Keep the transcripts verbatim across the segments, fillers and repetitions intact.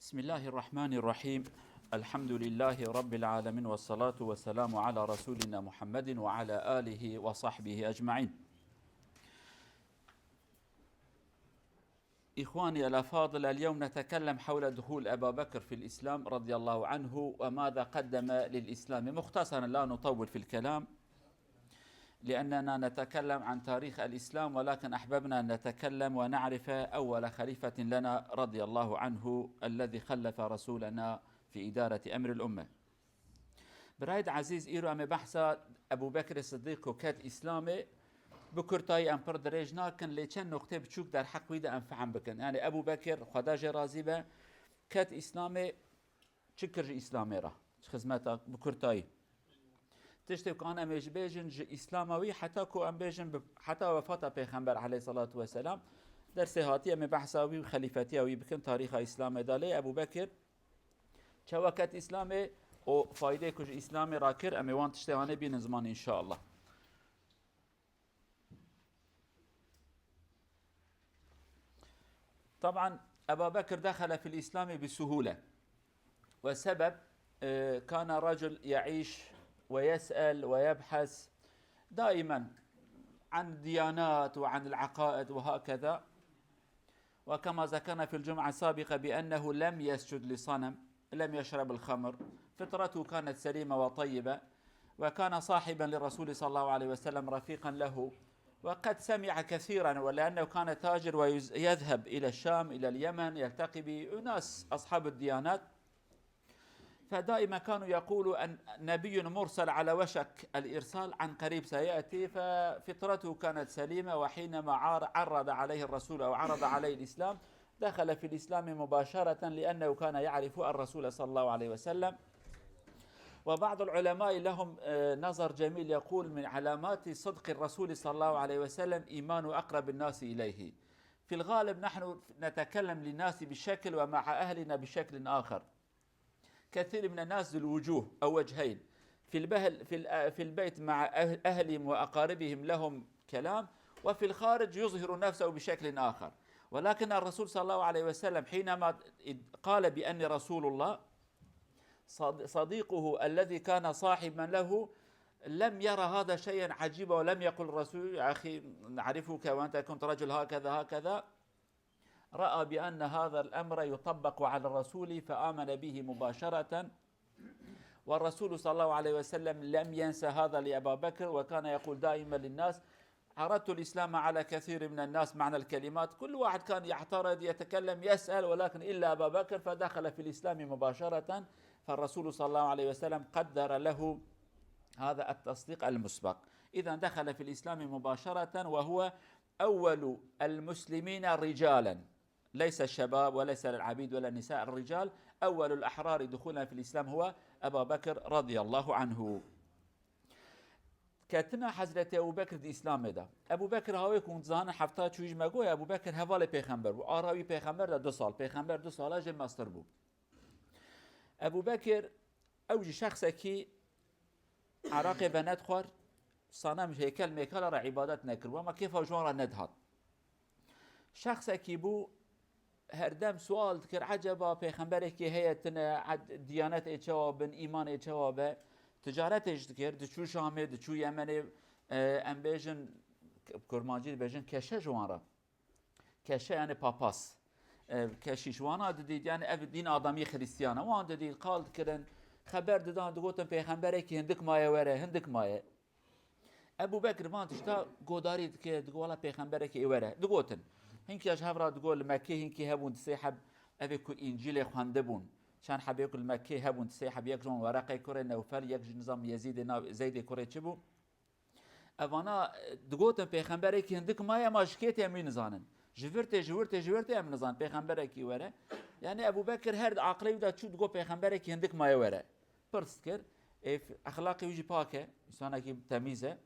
بسم الله الرحمن الرحيم. الحمد لله رب العالمين، والصلاة والسلام على رسولنا محمد وعلى آله وصحبه أجمعين. إخواني الأفاضل، اليوم نتكلم حول دخول أبا بكر في الإسلام رضي الله عنه وماذا قدم للإسلام. مختصرا، لا نطول في الكلام، لأننا نتكلم عن تاريخ الإسلام، ولكن أحببنا أن نتكلم ونعرف أول خليفة لنا رضي الله عنه الذي خلف رسولنا في إدارة أمر الأمة. Birayê ezîz, îro em ê behsa Ebû Bekirê Sidîq ku ket Îslamê, bi kurtayî, em pir dirêj nakin, lê çend noqtê biçûk derheq wî de em fehm bikin. Yani Ebû Bekir, Xweda jê razî be, ket Îslamê, çi kir ji Îslamê re? Çi xizmeta bi kurtayî? Tiştê ku an em ê jî bêjin ji Îslama wî heta ku em bêjin bi, heta wefata Pêxember aleyhissalatu vesselam, dersê hatî em ê behsa wî û xelîfetiya wî bikin, tarîxa Îslamê de. Lê Ebû Bekir çawa ket Îslamê û faydê ku ji Îslamê rakir, em ê wan tiştê hanê bînin ziman înşallah. طبعا أبا بكر دخل في الإسلام بسهولة، والسبب، آه، كان رجل يعيش ويسأل ويبحث دائما عن الديانات وعن العقائد وهكذا. وكما ذكرنا في الجمعة السابقة بأنه لم يسجد لصنم، لم يشرب الخمر، فطرته كانت سليمة وطيبة، وكان صاحبا للرسول صلى الله عليه وسلم، رفيقا له، وقد سمع كثيرا، ولأنه كان تاجر ويذهب إلى الشام، إلى اليمن، يلتقي بأناس أصحاب الديانات، فدائما كانوا يقولوا أن نبي مرسل على وشك الإرسال عن قريب سيأتي، ففطرته كانت سليمة، وحينما عار-، عرض عليه الرسول أو عرض عليه الإسلام دخل في الإسلام مباشرة لأنه كان يعرف الرسول صلى الله عليه وسلم. وبعض العلماء لهم، آه، نظر جميل يقول: من علامات صدق الرسول صلى الله عليه وسلم إيمان أقرب الناس إليه. في الغالب نحن نتكلم للناس بشكل ومع أهلنا بشكل آخر. كثير من الناس ذو الوجوه أو وجهين، في البهل-، في الأ-، في البيت مع أه-، أهلهم وأقاربهم لهم كلام، وفي الخارج يظهر نفسه بشكل آخر. ولكن الرسول صلى الله عليه وسلم حينما قال بأني رسول الله، صد-، صديقه الذي كان صاحبا له لم ير هذا شيئا عجيبا، ولم يقل الرسول: "يا أخي، نعرفك وأنت كنت رجل هكذا هكذا". رأى بأن هذا الأمر يطبق على الرسول فآمن به مباشرة. والرسول صلى الله عليه وسلم لم ينس هذا لأبا بكر، وكان يقول دائما للناس: "عرضت الإسلام على كثير من الناس"، معنى الكلمات، كل واحد كان يعترض، يتكلم، يسأل، ولكن إلا أبا بكر فدخل في الإسلام مباشرة، فالرسول صلى الله عليه وسلم قدر له هذا التصديق المسبق. إذن دخل في الإسلام مباشرة، وهو أول المسلمين رجالا، ليس الشباب وليس العبيد ولا النساء، الرجال، أول الأحرار دخولا في الإسلام هو أبا بكر رضي الله عنه. Ketina Hezretî Ebû Bekir di Îslamê de. Ebû Bekir, hawê ku hûn dizanin, hefta çûyî ji me goya, Ebû Bekir hevalê Pêxember bû. Ara wî Pêxember de du sal. Pêxember du sala jê mestir bû. Ebû Bekir, ew jî şexsekî Iraqê venedixwar, sanam, hêkel mêkala re îbadet nekiribû, ama kêfa ji wan re nedihat. Şexsekî bû, herdem sual dikir, eceba pêxemberekî heye tine, ed-, diyanet ê çawa bin, îman ê çawa be, ticaretê jî dikir, diçû Şamê, diçû Yemenê, e, em bêjin, kurmancî dibêjin keşe ji wan re. Keşe yani papaz. E, keşîş wana didît, yani ev dîn adamî Xrîstiyan e. Wan didît, qal dikirin, xeber didan, digotin, "Pêxemberekî hindik maye were, hindik maye." Ebû Bekir van tişta godarî dike, digo, "Wela pêxemberekî ê were." Digotin. Hinkî ya ji hev re digo, li Mekkê hinkî hebûn, di sê heb, evê ku Încîlê xwendibûn. Çend hebê ku li Mekkê hebûn, di sê heb, yek ji wan Wereqê kurê Newfel, yek ji nizam Yezîdê nav, Zeydê kurê çi bû? Evana, e, digotin, "Pêxemberekî hindik maye, ma ji kê tê em wî nizanin. Ji vir tê, ji wir tê, ji wir tê em nizanin, pêxemberekî were." Yani Ebû Bekir her di aqilê wî de çû, digot, "Pêxemberekî hindik maye were." Pirs dikir, ê, f-, exlaqê wî jî pak e, însanekî temîz e.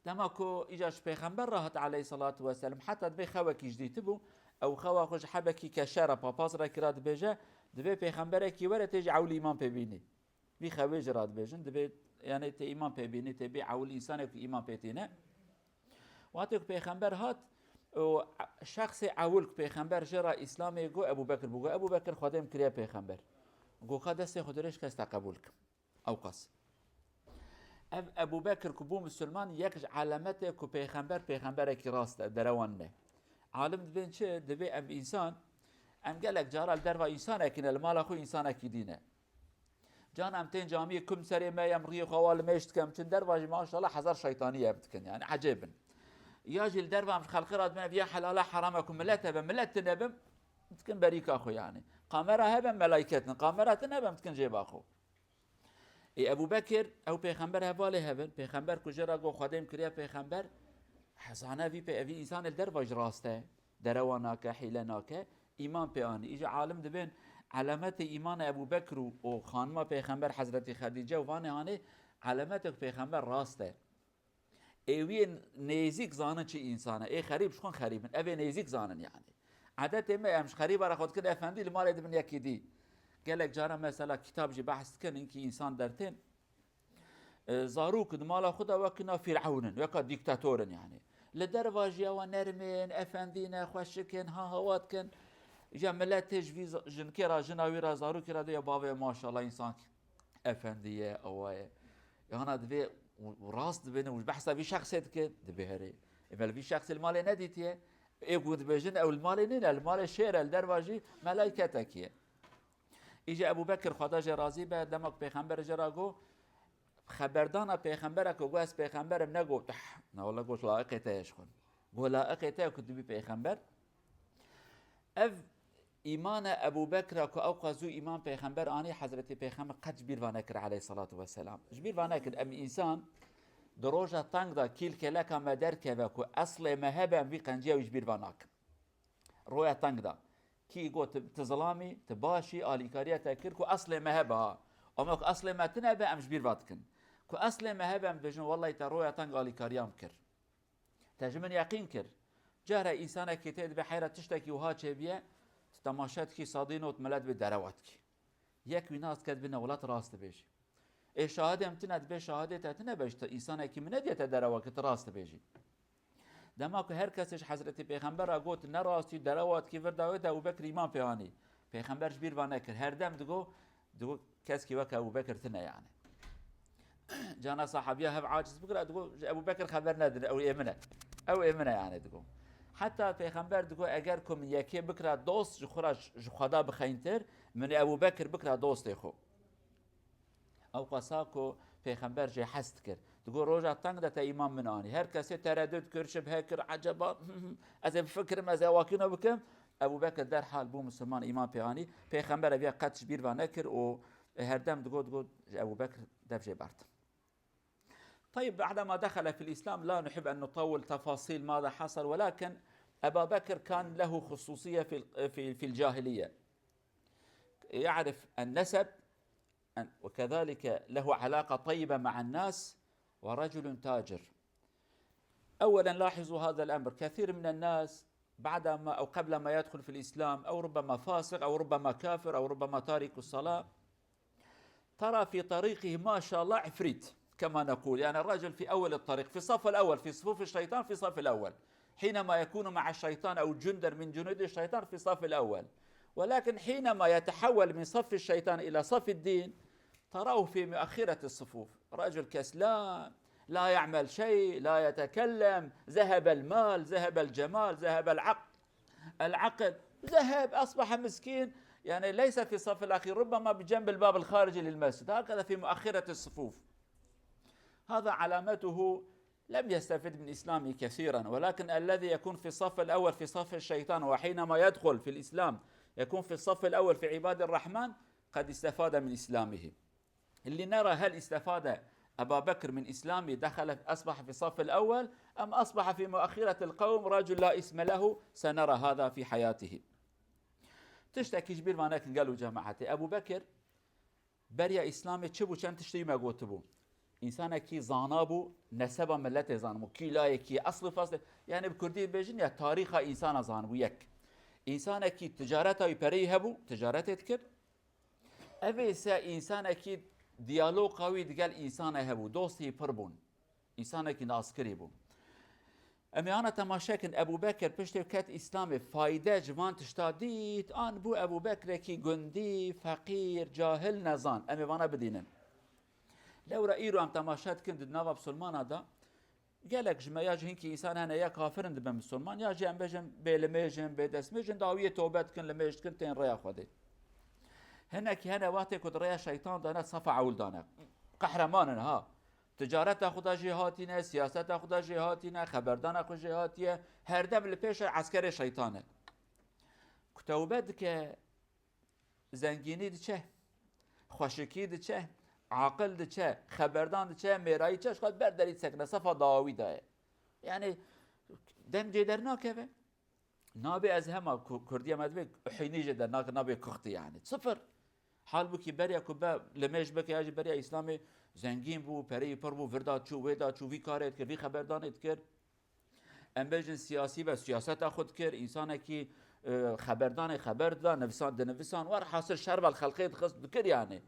Dema ku îca ji pêxember re hat aleyhissalatu vesselam, heta dibê xewekî ji dîtibû, ew xewa xwe ji hebekî keşe re, papaz re kira, dibêje, "Divê pêxemberekî were, tê jî ewil îman pê bînî." Vî xewê jî radibêjin, dibê, yani tê îman pê bînî, tê bê ewil însanek ku îman pê tîne. Wextê ku pêxember hat, û şexsê ewil ku pêxember jê re Îslamê got, Ebû Bekir bû. Got, Ebû Bekir, Xwedê min kiriye pêxember. Got, ka destê xwe dirêj, kes te qebûl kim. Ewqas. Ev Ebû Bekir ku bû misilman, yek ji elemetê ku pêxember, pêxemberekî rast e, derewan ne. Alim dibên çi? Dibê em însan, em gelek cara li derva însanekî ne, li mala xwe însanekî dî ne. Can em tên camiyê, kum serê me, em riyê xwe wa li mêj dikin, em çin derva jî maşallah hezar şeytanî ev dikin, yani ecêb in. Ya jî li derva em ji xelqê re dibin, ev ya helala herama ku milet hebe, milet tune bin, dikin berîka xwe yani. Kamera hebe, melayket in, kamera tune be, em dikin jêba xwe. Ê Ebû Bekir, ew pêxember hevalê hev in, pêxember ku jê re got, Xwedê min kiriye pêxember, hezane vî pê-, evî însanê li derva jî rast e, derewa nake, hîle nake, îman pê anî. Îja alim dibên, elemetê îmana Ebû Bekir û, û xanima pêxember Hezretî Xedîce û vanê hanê, elemetê ku pêxember rast e. Ê wî nêzîk zanin çi însan e, ê xerîb ji xwe xerîb in, ev ê nêzîk zanin yani. Edetê me, em ji xerîba re xwe dikin efendî, li malê dibin yekî dî. Gelek cara mesela kitab jî behs dikin, hinkî însan dertên. E, zarok di mala xwe de wekî na Fîrewn in, weka dîktator in yani. Li derva jî ewa nerm in, efendî ne, xweşik in, ha hawa dikin. Ya milet tê ji vî za-, jinkê re, jina wî re, zarokê re dê ya bavê maşallah însan efendî ye, ewa ye. Yana divê û, û rast dibêne û behsa vî şexsê dike, dibê herê. Ê me li vî şexsê li malê nedîtiye. Ê ku dibêjin ew li malê nîne, li malê şêr e, li derva jî melayketekî ye. Îje Ebû Bekir, Xweda jê razî be, dema ku pêxember jê re got, xeberdana pêxembera ku got, ez pêxember im, negot, "Tah, na wele," got, "layiqê te ye ji xwe." Got, "Layiqê te ye ku tu bî pêxember." Ev îmana Ebû Bekra ku ewqas zû îman pêxember anî, Hezretî Pêxember qet ji bîr va nekir aleyhissalatu vesselam. Ji bîr va nekir, em însan di roja teng de kîl kêleka me derkeve ku eslê me hebe, em vî qenciya wî ji bîr va nakin. Roya teng de. Kî got, "Tu, tu zilamî, tu başî, alîkariya te kir ku eslê me hebe ha. Ama ku eslê me tune be, em ji bîr va dikin." Ku eslê me hebe, em dibêjin, "Wellahî te roya teng alîkariya min kir. Te ji min yeqîn kir." Care însanekî tê dibe heyra tiştekî wiha çêbiye, tu temaşe dikî, sadî not milet bi derewa dikî. Yek wî nas ket bine welat rast dibêjî. Ê şahidê em tune dibe, şahidê te tune be, işte însanekî min nediye te derewa ki tu rast dibêjî. Dema ku her kesê ji Hezretî Pêxember re got, ne rastî derewa dikî vir dawê te Ebu Bekir îman pê anî. Pêxember ji bîr va nekir. Her dem digo, digo keskî weke Ebu Bekir tune yani. Cana sahabiya hev aciz bikira, digo, ji Ebu Bekir xeber nedin, ew ê min e. Ew ê min e yani digo. Heta Pêxember digo, eger ku min yekê bikira dost, ji xwe re, ji Xweda bixeyintir, min Ebu Bekir bikira dostê xwe. Ew qasa ku Pêxember jê hez dikir. Digo, roja teng de te îman min anî. Her kesê teredud kir, şibhe kir, eceba, ez ê bifikirim, ez ê awakîno bikim. Ebu Bekir derhal bû misilman, îman pê anî. Pêxember ev ya qet ji bîr va nekir û her dem digo, digo, ji Ebu Bekir dev jê bert. طيب، بعدما دخل في الإسلام، لا نحب أن نطول تفاصيل ماذا حصل، ولكن أبا بكر كان له خصوصية في ال-، في، في الجاهلية. يعرف النسب، أن-، وكذلك له علاقة طيبة مع الناس، ورجل تاجر. أولًا، لاحظوا هذا الأمر، كثير من الناس بعدما أو قبل ما يدخل في الإسلام، أو ربما فاسق، أو ربما كافر، أو ربما تارك الصلاة، ترى في طريقه ما شاء الله عفريت، كما نقول، يعني الرجل في أول الطريق، في الصف الأول، في صفوف الشيطان، في الصف الأول، حينما يكون مع الشيطان أو جندا من جنود الشيطان في الصف الأول، ولكن حينما يتحول من صف الشيطان إلى صف الدين، تراه في مؤخرة الصفوف، رجل كسلان، لا يعمل شيء، لا يتكلم، ذهب المال، ذهب الجمال، ذهب العقل، العقل، ذهب، أصبح مسكين، يعني ليس في الصف الأخير، ربما بجنب الباب الخارجي للمسجد، هكذا في مؤخرة الصفوف. هذا علامته لم يستفد من إسلامه كثيرًا، ولكن الذي يكون في الصف الأول في صف الشيطان، وحينما يدخل في الإسلام يكون في الصف الأول في عباد الرحمن، قد استفاد من إسلامه. اللي نرى هل استفاد أبا بكر من إسلامه، دخل، أصبح في الصف الأول، أم أصبح في مؤخرة القوم رجل لا اسم له؟ سنرى هذا في حياته. Tiştekî ji bîr va nekin gelo cemaetê. Ebu Bekir beriya Îslamê çi bû, çend tiştî me gotibû. Însanekî zana bû, neseba miletê zanibû, kîlayekî, eslî feslê, yani bi kurdî bêjin ya tarîxa însana zanibû yek. Însanekî ticareta wî pereyî hebû, ticaretê dikir. Ev ise însanekî diyaloqa wî digel însana hebû, dostî pir bûn. Însanekî naskirî bû. Em ê ana temaşe kin, Ebû Bekir piştê ket Îslamê fayde ji van tişta dît, an bû Ebû Bekrekî gundî, feqîr, cahil, nezan. Em ê vana bidînin. Lewra îro em temaşe dikin di nava misilmana de, gelek ji me ya jî hinkî însan hene ya kafir in dibin misilman, ya jî em bêjin bêlimêj in, bêdestmêj in, dawiyê tobe dikin, limêj dikin, tên rêya Xwedê. Hinekî hene wextê ku di rêya şeytan de ne, sefa ewil de ne. Qehreman in ha. Ticareta xwe de jê hatîne, siyaseta xwe de jê hatîne, xeberdana xwe jê hatiye, herdem li pêş eskerê şeytan e. Ku tewbe dike, zengînî diçe, xweşikî diçe, aqil diçe, xeberdan diçe, mêrayî diçe, ji xwe ber derî disekine, sefa dawî de ye. Yani dem cê dernakeve. Nabê ez hema ku-, Kurdiya me dibê hînî jê dernake, nabê kuxtî yani. Sıfır. Halbukî beriya ku be limêj bike ya jî beriya Îslamê zengîn bû, pereyî pir bû, vir da çû, wê da çû, vî karê dikir, vî xeberdanê dikir. Em bêjin siyasî be, siyaseta xwe dikir, însanekî, e, xeberdanê xeber dida, nivisan, dinivisan, werhasil şer be li xelkê dixist, dikir yani.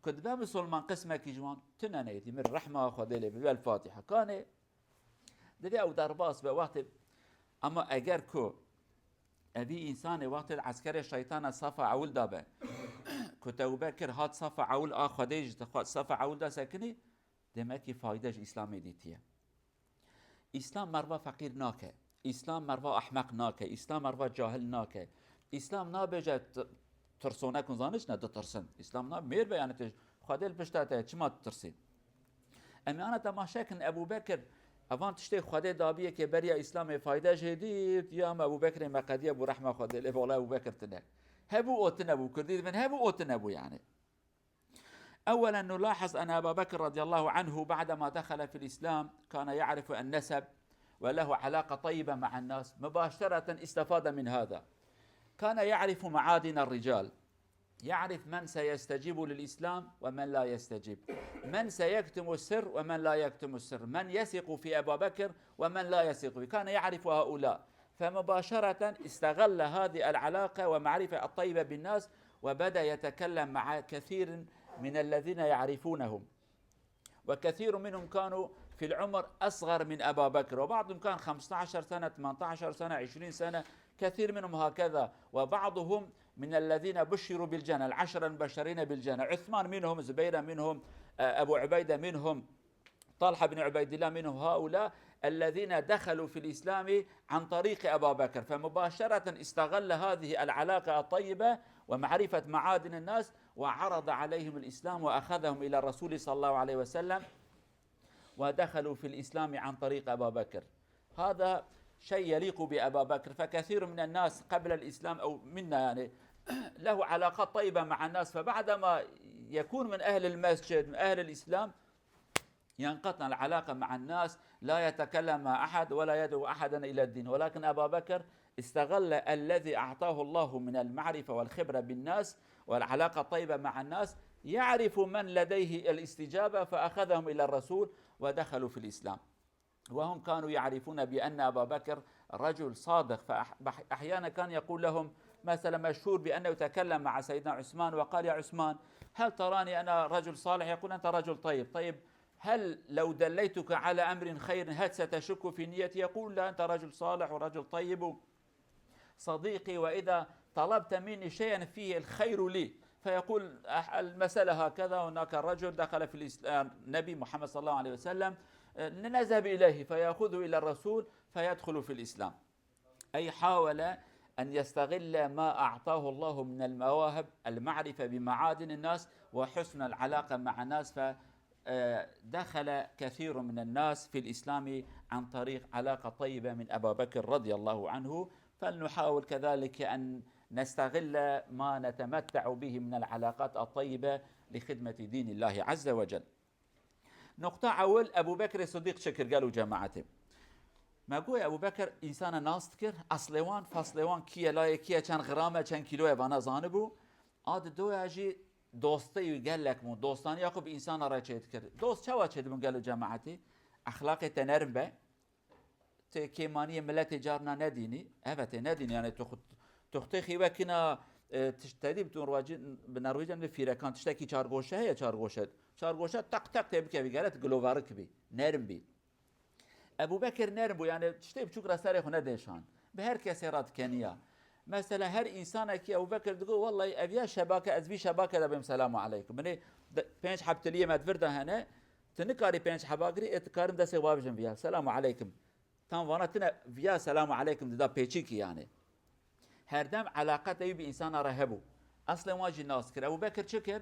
Ku dibe misilman qismekî ji wan tune neytî, min rehma Xwedê lê bibe, El Fatiha. Kanê, divê ew derbas be wextê, ama eger ku evî însanê wextê di eskerê şeytana safa ewil de be, ku tewbe kir, hat safa ewil a Xwedê jî dixwat, safa ewil de sekinî, demekî fayde ji Îslamê dîtiye. Îslam merva feqîr nake. Îslam merva ehmeq nake. Îslam merva cahil nake. Îslam nabêje t-, tirsonek hûn zaniş ne ditirsin. Îslam na mêr be yani te Xwedê li pişta te çima ditirsî? Em ê ana temaşe kin Ebû Bekir, evan tiştê Xwedê dabiye ke beriya Îslamê fayde jê dît, ya me Ebû Bekirê me qediye bû rehma Xwedê lê, wala Ebû Bekir tine. Hebû o tine bû, Kurdî dibin hebû o tine bû yani. أولا نلاحظ أن أبا بكر رضي الله عنه بعدما دخل في الإسلام كان يعرف النسب وله علاقة طيبة مع الناس، مباشرة استفاد من هذا. كان يعرف معادن الرجال، يعرف من سيستجيب للإسلام ومن لا يستجيب، من سيكتم السر ومن لا يكتم السر، من يثق في أبا بكر ومن لا يثق فيه، كان يعرف هؤلاء. فمباشرة استغل هذه العلاقة ومعرفة الطيبة بالناس، وبدأ يتكلم مع كثير من الذين يعرفونهم، وكثير منهم كانوا في العمر أصغر من أبا بكر، وبعضهم كان خمستاشر سنة، تمنتاشر سنة، عشرين سنة، كثير منهم هكذا، وبعضهم من الذين بشروا بالجنة، العشرة المبشرين بالجنة، عثمان منهم، زبير منهم، آه، أبو عبيدة منهم، طلحة بن عبيد الله منهم، هؤلاء الذين دخلوا في الإسلام عن طريق أبا بكر، فمباشرة استغل هذه العلاقة الطيبة ومعرفة معادن الناس وعرض عليهم الإسلام وأخذهم إلى الرسول صلى الله عليه وسلم ودخلوا في الإسلام عن طريق أبا بكر. هذا شيء يليق بأبا بكر، فكثير من الناس قبل الإسلام أو منا يعني له علاقات طيبة مع الناس، فبعدما يكون من أهل المسجد، من أهل الإسلام، ينقطع العلاقة مع الناس، لا يتكلم مع أحد ولا يدعو أحدا إلى الدين. ولكن أبا بكر استغل الذي أعطاه الله من المعرفة والخبرة بالناس والعلاقة الطيبة مع الناس، يعرف من لديه الاستجابة، فأخذهم إلى الرسول ودخلوا في الإسلام. وهم كانوا يعرفون بأن أبا بكر رجل صادق، فأح-، بح-، أحيانًا كان يقول لهم، مثلًا، مشهور بأنه تكلم مع سيدنا عثمان وقال: "يا عثمان، هل تراني أنا رجل صالح؟" يقول: "أنت رجل طيب." "طيب، هل لو دليتك على أمر خير هل ستشك في نيتي؟" يقول: "لا، أنت رجل صالح ورجل طيب." صديقي، وإذا طلبت مني شيئا فيه الخير لي، فيقول: "أح-، المسألة هكذا، هناك رجل دخل في الإسلام، النبي محمد صلى الله عليه وسلم، آه، نذهب إليه"، فيأخذه إلى الرسول فيدخل في الإسلام. أي حاول أن يستغل ما أعطاه الله من المواهب، المعرفة بمعادن الناس وحسن العلاقة مع الناس، ف-، آه، دخل كثير من الناس في الإسلام عن طريق علاقة طيبة من أبا بكر رضي الله عنه، فلنحاول كذلك أن نستغل ما نتمتع به من العلاقات الطيبة لخدمة دين الله عز وجل. نقطة أول، أبو بكر الصديق çi kir gelo cemaetê. Me got Ebû Bekir însana nas dikir, eslê wan, feslê wan kî ye, layê kî ye, çend gram e, çend kîlo ye, vana zanibû. A di doya jî dostê wî gelek bûn. Dostaniya xwe bi însana re çêdikir. Dost çawa çêdibûn gelo cemaetî? Exlaqê te nerm be. Tê kêmaniyê miletê carna nedînî. Evet, tê nedînî. Yani tu xu-, tu xutê xîwe kina, e, tiş-, tedî bi tu Norwecî, bi Norwecî bi fîrekan tiştekî çargoşe heye, çargoşe. Çargoşe tak tak tê bikevî gere tu gilovarik bî. Nerm bî. Ebu Bekir nerm bû, yani tiştê biçûk re serê xwe nedêşan. Bi her kesê re dikeniya. Mesela her insanekî Ebu Bekir digot, "Wellahî ev ya şebake, ez vî şebake de bêm selamu aleykum." Binê de-, pênc heb tiliyê me di vir de hene, tu nikarî pênc heba girî, ê tu karin destê xwe bibijin viya, "Selamu aleykum." Tam vana tine viya selamu aleykum dida pêçîkî yani. Herdem eleqet ew bi insana re hebû. Eslên wan jî nas kir. Ebu Bekir çi kir?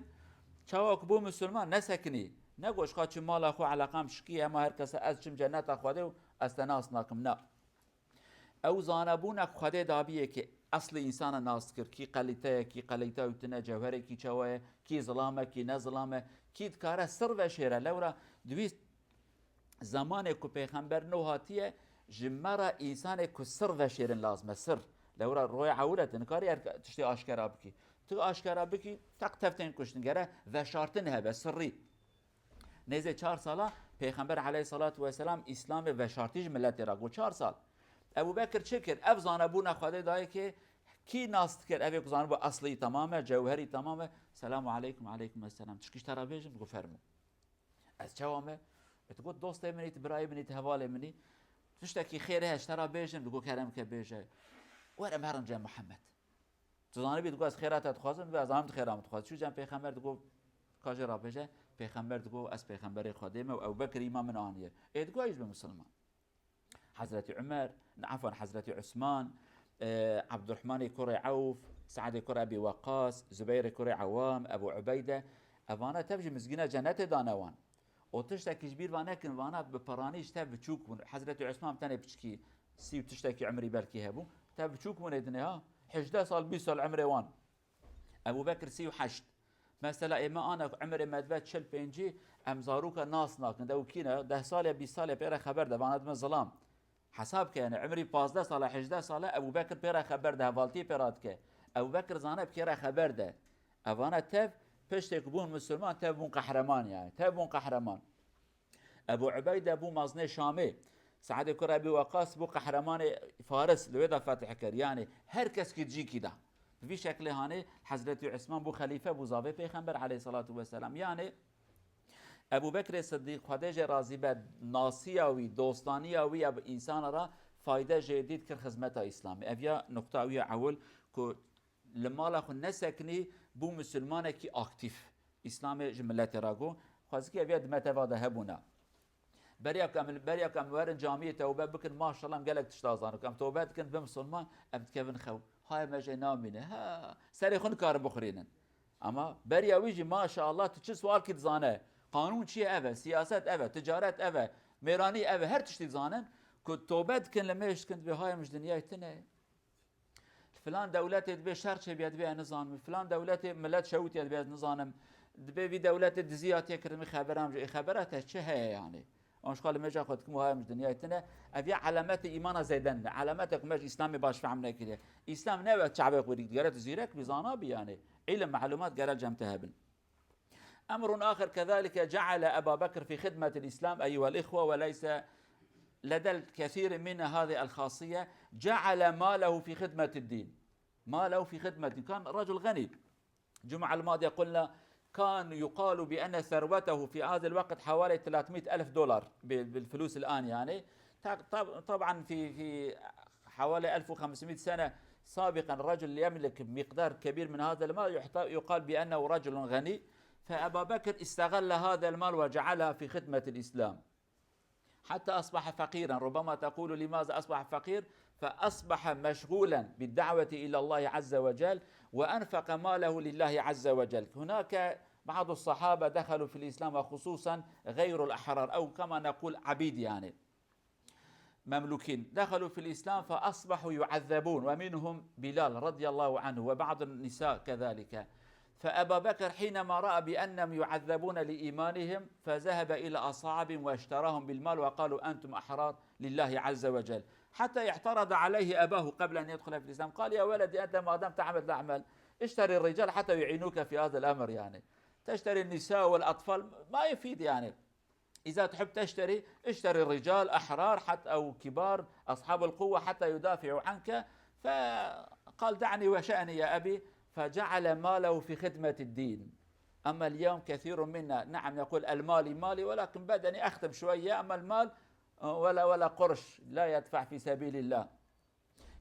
Çawa ku bû misilman nesekinî. Negot, "Ji xwe çi mala xwe eleqam şikî, hema her kese ez çim cenneta Xwedê û ez te nas nakim." Na. Ew zanebûna ku Xwedê dabiyê ki eslê insana nas kir, kî qelîte ye, kî qelîte û tine, cewherekî çawa ye, kî zilam e, kî ne zilam e, kî dikare sir veşêre. Lewra di wî zemanê ku pêxember nû hatiye, ji me re însanê ku sir veşêrin lazim e, sir. Lewra royê ewil e, tu nikarî her tiştê aşkera bikî. Tu aşkera bikî, teq tev tên kuştin. Gere veşartin hebe, sirrî. Nêzê çar sala Pêxember aleyhissalatu vesselam Îslamê veşartî ji miletê re got, çar sal. Ebu Bekir çi kir? Ev zanebûna Xwedê dayê kê, kî nas dikir, evê ku zanibû eslî temam e, cewherî temam e, "Selamu aleykum, aleykum esselam. Tişkî ji te re bêjim?" Digot, "Fermû." "Ez çawa me?" Digot, "Dostê min î, tu birayê min î, tu hevalê min î. Tiştekî xêr heye ji te re bêjim?" Digot, "Kerem ke bêje." "Were em herin cem Muhammed." Tu zanibî, digot, "Ez xêra te dixwazim." Digot, "Ez zanim tu xêra min dixwazî." Çû cem pêxember, digot, "Ka jê re bêje." Pêxember digot, "Ez pêxemberê Xwedê me û Ebu Bekir îman min aniye." Ê digot, "Îş be misilman." Hezretî Umer, efwan, Hezretî Usman, e, Ebdurrahmanê kurê Ewf, Seedê kurê Ebî Weqqas, Zubeyrê kurê Ewam, Ebu Ubeyde, evana tev ji mizgîna cennetê dane wan. Û tiştekî ji bîr ve nekin, vana bi piranî ji tev biçûk bûn. Hezretî Usman tenê piçkî, sî û tiştekî umrî belkî hebû. Tev biçûk bûn ê dinê ha. Hejdeh sal, bîst sal umrê wan. Ebu Bekir sî û heşt. Mesela ê me ana ku umrê me dibe çil pêncî, em zaroka nas nakin. De û kî ne? Deh salê, bîst salê pê re xeber de, vana dime zilam. Hesab ke, yani umrî pazdeh sale, hejdeh sale, Ebu Bekir pê re xeber de, hevaltiyê pê re dike. Ebu Bekir zane bi kê re xeber de. Evana tev, piştê ku bûn misilman, tev bûn qehreman yani. Tev bûn qehreman. Ebu Ubeyde bû mazinê Şamê. Seedê kurê Ebî Weqqas bû qehremanê Faris, li wê de fetih kir. Yani her kes ki cîkî da. Bi vî şeklê hanê Hezretî Usman bû xelîfe, bû zavê Pêxember aleyhissalatu vesselam. Yani Ebu Bekrê Siddîq, Xwedê jê razî be, nasiya wî, dostaniya wî ya bi însana re fayde jê dît, kir xizmeta Îslamê. Ev ya nuqta wî ya ewil ku li mala xwe nesekinî, bû misilmanekî aktîf. Îslamê ji miletê re got, xwezikî ev ya di me teva de hebûna. Beriya ku em, beriya ku em werin camiyê tewbe bikin, maşallah em gelek tişta zanin. Ku em tewbe dikin, bin misilman, em dikevin xew. Haya me jê namîne. Ha, serê xwe nikarin bixurînin. Ama beriya wî jî maşallah tu çi sualkî dizane. Qanûn çi ye ev e, siyaset ev e, ticaret ev e, mêranî ev e, her tiştî dizanin. Ku tewbe dikin, li mêj dikin, dibê haya min ji dinyayê tune. Filan dewletê dibê şer çêbiye, dibê ez nizanim. Filan dewletê milet şewitiye, dibê ez nizanim. Dibê vî dewletê dizî hatiye kirin, min xebera min ji, ê xebera te çi heye yani? An ji xwe li mêja xwe dikim, wiha em ji dinyayê tune. Ev ya elemetê îmana zêde nîne. Elemetê ku me ji Îslamê baş fehm nekiriye. Îslam ne wek çavê xwe dî, digere tu zîrek bî, zana bî yani. Îlim, melumat gere cem te hebin. أمر آخر كذلك جعل أبا بكر في خدمة الإسلام أيها الإخوة، وليس لدى الكثير منا هذه الخاصية، جعل ماله في خدمة الدين. ماله في خدمة الدين. كان رجل غني. الجمعة الماضية قلنا كان يقال بأن ثروته في هذا الوقت حوالي ثلاثمية ألف دولار ب-، بالفلوس الآن يعني. ط-، طب-، طبعًا في، في حوالي ألف وخمسمية سنة سابقًا رجل يملك مقدار كبير من هذا المال يحت-، يقال بأنه رجل غني، فأبا بكر استغل هذا المال وجعلها في خدمة الإسلام حتى أصبح فقيرًا. ربما تقول: "لماذا أصبح فقير؟" فأصبح مشغولًا بالدعوة إلى الله عز وجل، وأنفق ماله لله عز وجل. هناك بعض الصحابة دخلوا في الإسلام، وخصوصًا غير الأحرار، أو كما نقول عبيد يعني. مملوكين دخلوا في الإسلام فأصبحوا يعذبون، ومنهم بلال رضي الله عنه وبعض النساء كذلك. فأبا بكر حينما رأى بأنهم يعذبون لإيمانهم فذهب إلى أصحابهم واشتراهم بالمال وقالوا: "أنتم أحرار لله عز وجل." حتى اعترض عليه أباه قبل أن يدخل في الإسلام، قال: "يا ولدي، أنت ما دام تعمل الأعمال، اشتري الرجال حتى يعينوك في هذا الأمر، يعني، تشتري النساء والأطفال، ما يفيد، يعني." إذا تحب تشتري، اشتري رجال أحرار حتى، أو كبار أصحاب القوة حتى يدافعوا عنك. فقال: "دعني وشأني يا أبي"، فجعل ماله في خدمة الدين. أما اليوم كثير منا، نعم، يقول: "المال مالي، ولكن بدني أخدم شوية، أما المال ولا ولا قرش لا يدفع في سبيل الله.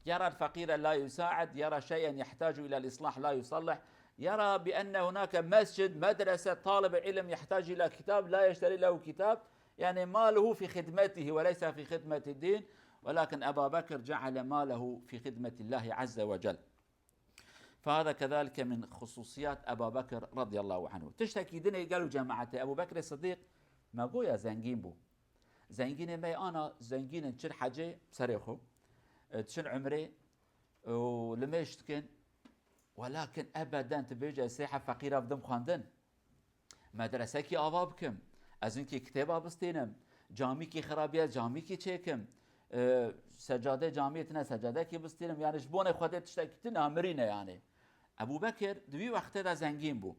يرى الفقير لا يساعد، يرى شيئا يحتاج إلى الإصلاح لا يصلح، يرى بأن هناك مسجد، مدرسة، طالب علم يحتاج إلى كتاب لا يشتري له كتاب، يعني ماله في خدمته وليس في خدمة الدين، ولكن أبا بكر جعل ماله في خدمة الله عز وجل. فهذا كذلك من خصوصيات أبا بكر رضي الله عنه. Tiştekî dinê gelo cemaetê, Ebu Bekirê Sidîq me goya zengîn bû. Zengînê me ana zengîn in, çin hecê serê xwe, e, çin umrê û limêj dikin. Welakin ebeden tu bêje ez sê heb feqîra bidim xwendin. Medresekî ava bikim. Ez hinkî kitêba bistînim. Camîkî xirabiye, camîkî çêkim. E, secadê camiyê tine secadekî bistînim. Yani ji bonê Xwedê tiştekî tune mirîne yani. Ebu Bekir di wî wextê de zengîn bû.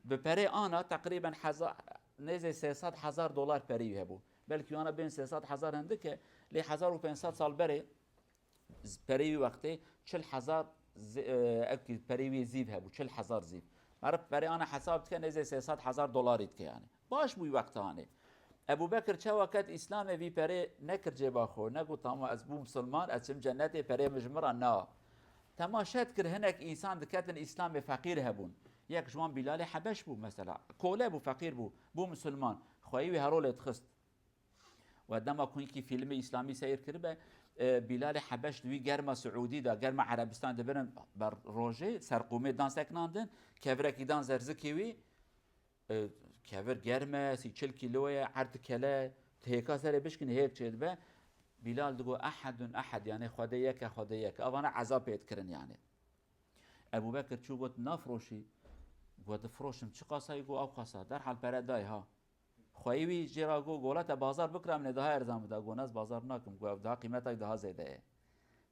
Bi perê ana teqrîben heza-, nêzê sê sed hezar dolar perî wî hebû. Belkî wana bên sê sed hezar hindik e, lê hezar û pênc sed sal berê z-, perê wî wextê çil hezar zi-, e, ev ki perê wî zîv hebû, çil hezar zîv. Meriv perê ana hesab dike nêzê sê sed hezar dolarî dike yani. Baş bû wî wexta hanê. Ebu Bekir çawa ket Îslamê vî perê nekir cêba xwe, negot, "Tamam, ez bûm misilman, ez çim cennetê, perê min ji min re na." Temaşe dikir hinek însan diketin Îslamê, feqîr hebûn. Yek ji wan Bîlalê Hebeş bû mesela. Kole bû, feqîr bû, bû misilman. Xweyî wî herolê dixist. We dema ku hinkî fîlmê îslamî seyr kiribe, e, Bîlalê Hebeş di wî germa Siûdî de, germa Erebistan dibirin ber rojê, serqûmê dan seknandin, kevirekî dan zerzikê wî, e, kevir germ e, sî çil kîlo ye, erd kele, tu hêka serê bişkînî hêk çêdibe. Bîlal digo, "Ehedun ehed", yani Xwedê yek e, Xwedê yek e. Avana ezab pê dikirin yani. Ebu Bekir çû got, "Nafiroşî?" Got, "Difiroşim, çi qasayî?" Got, "Ew qasa." Derhal pere dayê ha. Xweyî wî jê re got, "Gola te bazar bikira min ê daha erzan bida." Got, "Ez bazar nakim." Got, "Ev daha qîmeta wî daha zêde ye."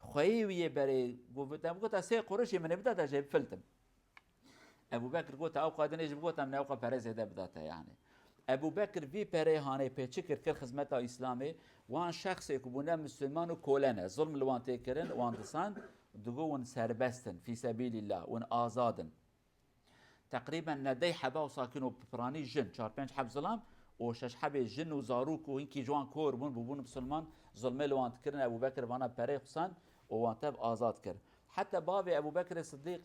Xweyî wî yê berê got, "Te bigota sê qurişî min ê bida te jê bifiltim." Ebu Bekir got, "Ew qadinê jî bigota min ewqa pere zêde bida te yani." Ebu Bekir vî perê hanê pê çi kir, kir xizmeta Îslamê, wan şexsê ku bûne misilman û kole ne, zulm li wan tê kirin, wan disand, digo hûn serbest in, fî sebîlîllah, hûn azad in. Teqrîben nedey heba wisa kin û piranî jin, çar pênc heb zilam û şeş hebê jin û zarok û hinkî ji wan kor bûn, bûbûn misilman, zulmê li wan dikirin, Ebu Bekir vana perê xwe sand û wan tev azad kir. Heta bavê Ebu Bekirê Sidîq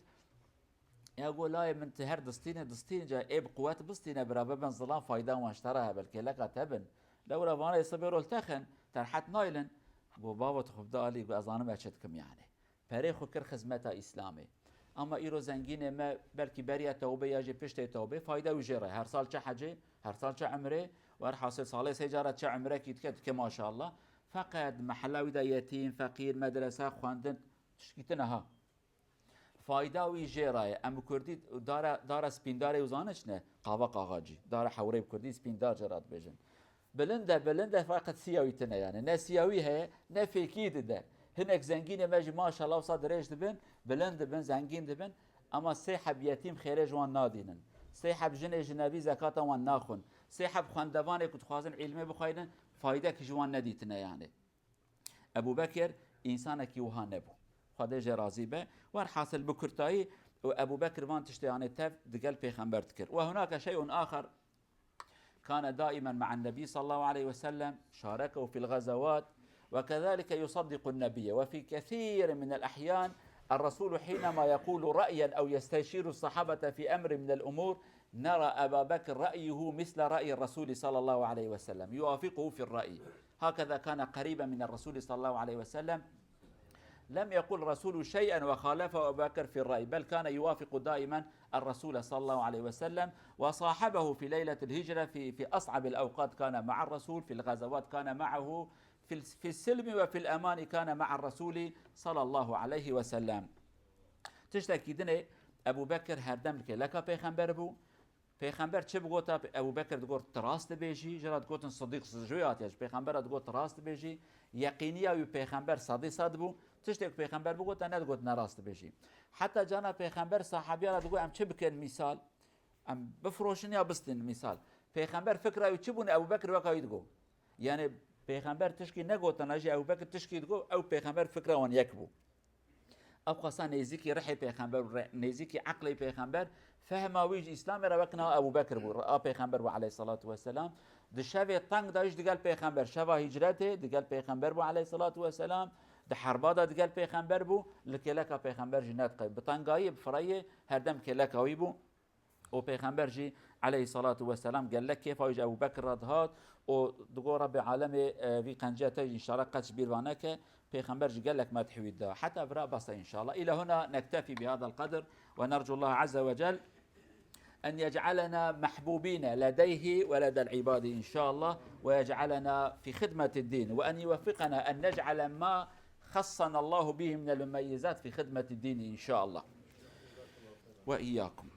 ya got, "Layê min tu her distînê, distînê ca ê bi quwet bistîne, bira bibin zilam, fayda wan ji te re hebe, li kêleka te bin. Lewra vana ê sibê rol texin, te rehet naylin." Got, "Bavo, tu xwe bide alî." Got, "Ez zanim ez çi dikim yani." Perê xwe kir xizmeta Îslamê. Ama îro zengînê me belkî beriya tewbê ya jî piştê tewbê fayda wî jê re. Her sal çi hecê, her sal çi umrê, werhasil salê sê cara çi umrekî dike, dike maşallah. Feqet mehela wî de yetîm, feqîr, medrese, xwendin, tiştkî tune ha. Fayda wî jê re ye. Em bi kurdî dara, dara spîndarê û zane çi ne? Qava qaxacî. Dara hewrê bi kurdî spîndar jê re dibêjin. Bilind e, bilind e, feqet siya wî tune yani. Ne siya wî heye, ne fêkî dide. Hinek zengînê me jî maşallah wisa dirêj dibin, bilind dibin, zengîn dibin. Ama sê heb yetîm xêrê ji wan nadînin. Sê heb jinê jinebî zekata wan naxwin. Sê heb xwendevanê ku dixwazin îlmê bixweynin, faydekî ji wan nedîtine yani. Ebu Bekir însanekî wiha nebû. Xwedê jê razî be. Werhasil bi kurtayî û Ebu Bekir van tiştê anê tev digel pêxember dikir. Ve hunake şey'un axer كان دائما مع النبي صلى الله عليه وسلم، شاركه في الغزوات، وكذلك يصدق النبي، وفي كثير من الأحيان الرسول حينما يقول رأيا أو يستشير الصحابة في أمر من الأمور، نرى أبا بكر رأيه مثل رأي الرسول صلى الله عليه وسلم، يوافقه في الرأي. هكذا كان قريبا من الرسول صلى الله عليه وسلم. لم يقل الرسول شيئا وخالفه أبو بكر في الرأي، بل كان يوافق دائما الرسول صلى الله عليه وسلم، وصاحبه في ليلة الهجرة، في، في أصعب الأوقات كان مع الرسول، في الغزوات كان معه، في ال-، في السلم وفي الأمان كان مع الرسول صلى الله عليه وسلم. Tiştekî dinê Ebu Bekir herdem li kêleka pêxember bû. Pêxember çi bigota, Ebu Bekir digot, "Tu rast dibêjî." Ji re digotin, "Sidîq ji wê hatiye." Ji pêxembera digot, "Tu rast dibêjî." Yeqîniya wî pêxember sedî sed bû. Tiştê ku pêxember bigota, nedigot, "Ne rast dibêjî." Heta cana pêxember sahabiya re digot, "Em çi bikin mîsal? Em bifiroşin ya bistînin mîsal?" Pêxember fikra wî çi bûn, Ebu Bekir weka wî digot. Yani pêxember tişkî negotina jî Ebu Bekir tişkî digot, ew pêxember fikra wan yek bû. Ew xwesta nêzîkî rihê pêxember û re-, nêzîkî eqlê pêxember, fehma wî ji Îslamê re wek niha Ebû Bekir bû, a pêxember bû aleyhissalatu vesselam. Di şevê teng de jî digel pêxember, şeva hicretê digel pêxember bû aleyhissalatu vesselam, di herba de digel pêxember bû, li kêleka pêxember jî nediqey. Bi tengayî, bi fireyê, her dem kêleka wî bû. Û pêxember jî aleyhissalatu vesselam gelek kêfa wî ji Ebû Bekir re dihat û digot, Rebbê alemê, e, vî qenciya te jî înşallah qet ji bîr va neke. Pêxember jî gelek medh wî da. Heta vira bes e înşallah. إلى هنا نكتفي بهذا القدر ونرجو الله عز وجل أن يجعلنا محبوبين لديه ولدى العباد إن شاء الله، ويجعلنا في خدمة الدين، وأن يوفقنا أن نجعل ما خصنا الله به من المميزات في خدمة الدين إن شاء الله. وإياكم.